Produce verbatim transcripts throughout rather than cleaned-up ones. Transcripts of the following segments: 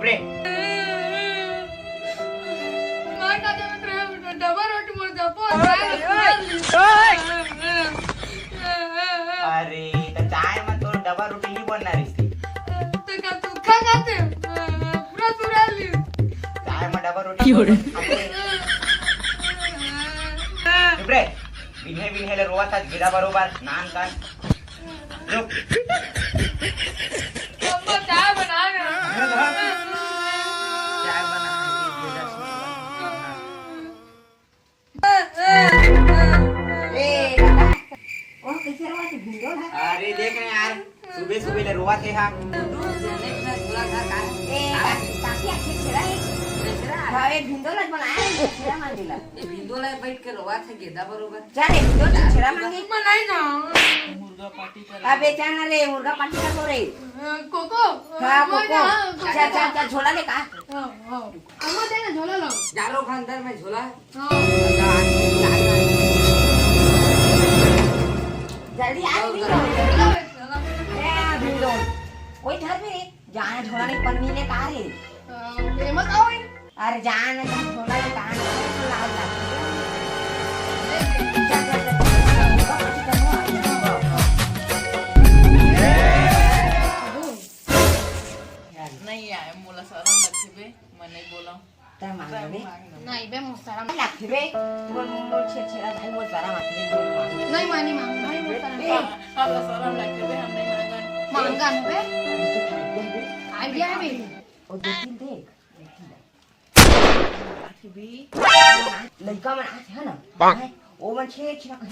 रे। मार खा दे, डबल रोटी मोर दबो। अरे, त चाय म तोर डबल रोटी नहीं बनना रहिस। त का तू खा खाते? पूरा चुरा ली। चाय म डबल रोटी क्यों रे? चुप रे। बिन्हे बिन्हे ले रोवत हस, गेदा बरोबर, नान कान। रुक। अम्मा, चाय बना ना। चाय बना, ये गेदा सुन। ए, दादा, वो कैसे रहा तू भिंडोल है? अरे देख ना यार, सुबह सुबह ले रोवत हे हा। दूध देने में झोला था का? ए, काकी, काकी अच्छे छेड़ा है। छेड़ा? हाँ, ये भिंडोल आज बनाया है, छेड़ा मार दिला। ये भिंडोल है, बैठ के रोवत हे गेदा बरोबर। जा रे, भिंडोल, छेड़ा मांगे। बनाई ना। मुर्गा पार्टी कर। अबे जा ना रे, मुर्गा पार्टी कर रे। अ, कोको? हाँ, मैं कोको। ना, चल, चल, चल, झोला ले का? हाँ, हाँ। अम्मा, दे ना, झोला लो। जा रो, अंदर में झोला। हाँ। जल्दी आ, भिंडो। ए, भिंडो। कोई घर में रे? जाना झोला नहीं, पन्नी ने कहा रे? अ, ये मत आओ ये। अरे जाना, तुम झोला नहीं, कहाँ नहीं, तो लाल लाल। नहीं आए, मोला शरम लगथे बे, मैं नहीं बोला। तै मांग ले। नहीं बे, मोर शरम लगथे बे। मोर, मोर छेरछेरा भाई, मोर शरम आथे बे, मोर मांग। नहीं मानी मांग, भाई मोर शरम ए। हम शरम लगथे बे, हम नहीं मांगन। मांगन बे। आइडिया है बे। ओ दो तीन देख। लइका मन आथे ना, पाक। हैं? ओ मन छे छे कहीं,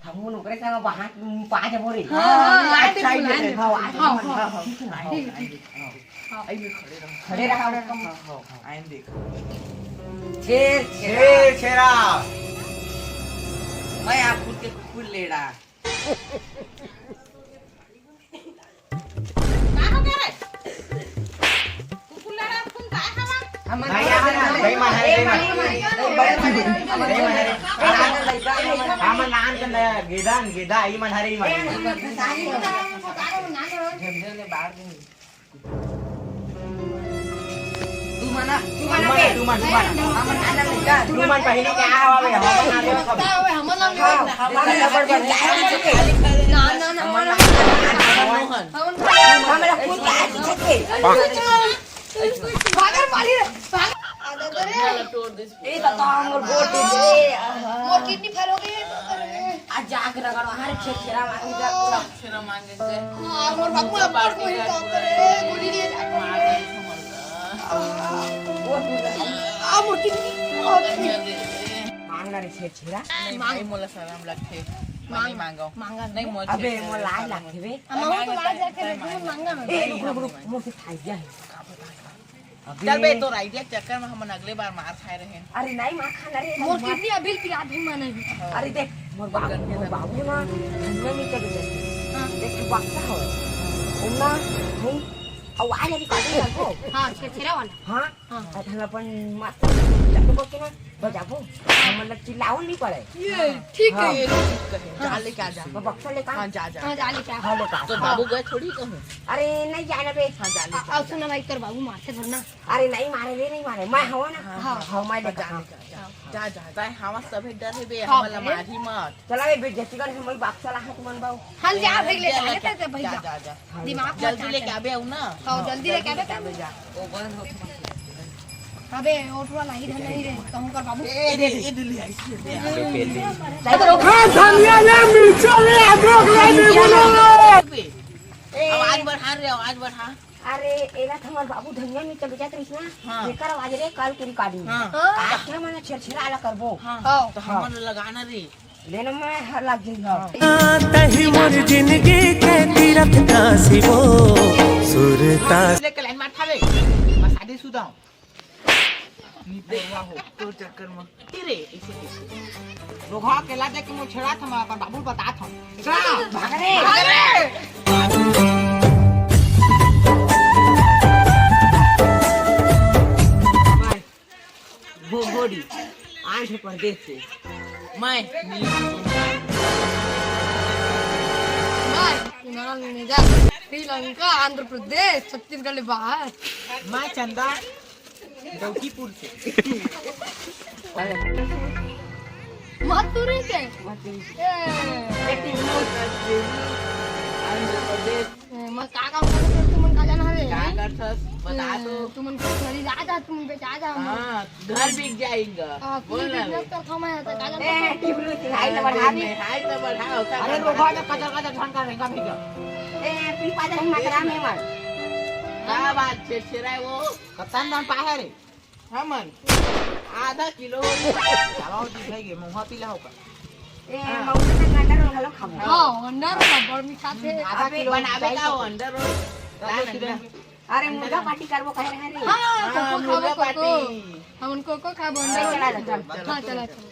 हम मन ओकरे संग वहाँ पा जबो रे। हाँ, हाँ, हाँ, आए देखो, आए देखो। हाँ, आए हाँ, देखो। हाँ, हाँ। ठीक है, ठीक है। हाँ, हाँ। आई में खड़े रहो। खड़े रहो, खड़े रहो। हाँ, हाँ, हाँ, आइन देख। छेर, छेर, छेरा। मैं आप खुद के कुकुर लेड़ा। का हो गे रे? कुकुर लड़ा फुन काय हवा? हमन नहीं, हमन नहीं, नहीं, नहीं, नहीं, नहीं, नहीं, नहीं, नहीं, नहीं, हमन नान के न-, गेदा, गेदा, ई मन हरे, ई मन। झमझम ले बाहर दे। तू मना, तू मना बे। तू मन, तू मन। हमन आना नहीं का? तू मन पहले क्या हवा बे? हमन आने सब। ना, ना, ना, हमन हमन हमन हमन भागर पाली रे, भागर। ए, त, त हमर गोटी दे, आहा। मोर किडनी फेल हो गई है, बाप रे। आ जाके रगड़, वहाँ रे छेरछेरा मांगे जा, पूरा। छेरा मांगे से। हाँ, मोर बाबू अब मोर को ही तो करे, गोली लिए जाके। मार दे, समझ ला। आ, मोर किडनी, आ, मोर किडनी। मांग ना रे छेरछेरा। नहीं, मांग। भाई, मोला शरम लगथे। मैं मांग, नहीं मांगो। मांगा नहीं, नहीं। मोर अबे, छेरछेरा मोर लाज शरम लगथे बे। हम तो लाज लगथे, लेकिन मांगा ना। ए, रुक, रुक, रुक, मोर से खाई गया है। अबे। चल बे, तोर आइडिया के चक्कर में हमन अगले बार मार खाए रहे। अरे नहीं, मार खाना रे, मोर मार। किडनी अभी पिला भी मन नहीं। अरे देख, मोर बाबू, मोर बाबू ना, धनिया नहीं चले जाते। हाँ। देख, तू बक्सा हो। ओमना, नहीं, अब आ जाने का, आ जाने का। हाँ, छेरछेरा वाला। हाँ, हाँ। अब हम अपन मस्त चालू करके ना, बजाबो, हमन ला चिल्लावन नहीं पड़े। ये ठीक है, हाँ। ये ठीक है। जा लेके आ जा। वो बक्सा लेके आ। हाँ, जा, जा। हाँ, जा लेके आ। हाँ, लेके आ। तो हाँ। बाबू गए थोड़ी कहूँ। अरे, नहीं जाना बे। हाँ, जा लेके आ, आ, सुन ना भाई, कर बाबू मारथे थोड़ा ना। अरे, नहीं मारे रे, नहीं मारे। मैं हूँ ना। हाँ। हाँ, मैं लेके जा आ। लेके आ, जा। जा, जा, जा, हवा सभे डर है बे, हाँ, हमन ला बे। मारी मत। चला बे, बेइज्जती कर, हम बक्सा ला हाथ मन बाऊ। हाँ, जा, भाई, ले जा, जा, ले जा, जा, भाई, जा, जा। जा, जा। दिमाग मत जल्दी लेके चाट। आबे, आऊ ना। हाँ, जल्दी लेके आबे, तब। जा, जा। अबे, ओटवा लाही धन नहीं रे, कहूँ कर बाबू। ए, ए, ए, दिल्ली आई। हाँ, धनिया ले, मिर्चा ले, अदरक ले, नींबू ले। आवाज बढ़ा रे, आवाज बढ़ा। अरे, एला तो हमर बाबू धनिया मिर्चा बेचत रहिस ना, हाँ। एकर आवाज रे, काल के recording। हाँ। आज के मन छेरछेरा आला करबो। हाँ। हाँ। तो हमन लगाना रे। लेना मैं हर लाग गई हूँ। तही मोर जिंदगी के तीरथ का शिवो सुरता। लेके लाइन मार थावे। मैं शादीशुदा हूँ। नी परवा हो, तोर चक्कर में। की रे, ऐसे कैसे? लोहा के ला दे के मुझे छेड़ा था, मैं अपन बाबू बता था। जा, भाग रे। भाग रे। वो गोरी, आए थे परदेस से। मैं नीलम सोना। मैं कुणाल मिर्जा। श्रीलंका, आंध्र प्रदेश, छत्तीसगढ़ ले बाहर। मैं चंदा, डौकीपुर से। मस्तूरी से। ए। आंध्र प्रदेश। ए, मैं का काम करत हस, तुमन का जाना हवे? का करथस? बता तो। ए, तुमन के घरी जा, जा, तुमन बेचा जा, हमन। हाँ, घर बिक जाएगा। हाँ, बोल ना बिजनेस बे। करत हूँ मैं, तो का जाना ए, हवे? टिबलू सिंह, हाय तो बढ़ा दे। हाय तो बढ़ाओ, का अरे, बढ़ा रोबा दे? का कचर, कचर झन का रहेगा भैया। ए, पी पा दे, मत राम हे मन। का बात छेरछेराए वो? कत्तन दाम पाहे रे? हमन आधा किलो। चलाओ जी, भाई, ये मुंहा पीला होगा। ए, हाँ। मौसी से अंडा रोल घलो खाबो। हाँ, अंडा रोल बड़ मीठा थे। आधा अबे किलो बनावे चाहिए का तो। वो अंडा रोल? चलो, रान चिकन अंडा। अरे, मुर्गा पार्टी करबो कहे रहे रे। हाँ, हाँ, कोको खाबो, मुर्गा कोको। पार्टी। हमन कोको खाबो, अंडा हाँ, रोल। चला, चला, चला। हाँ, चला, चला।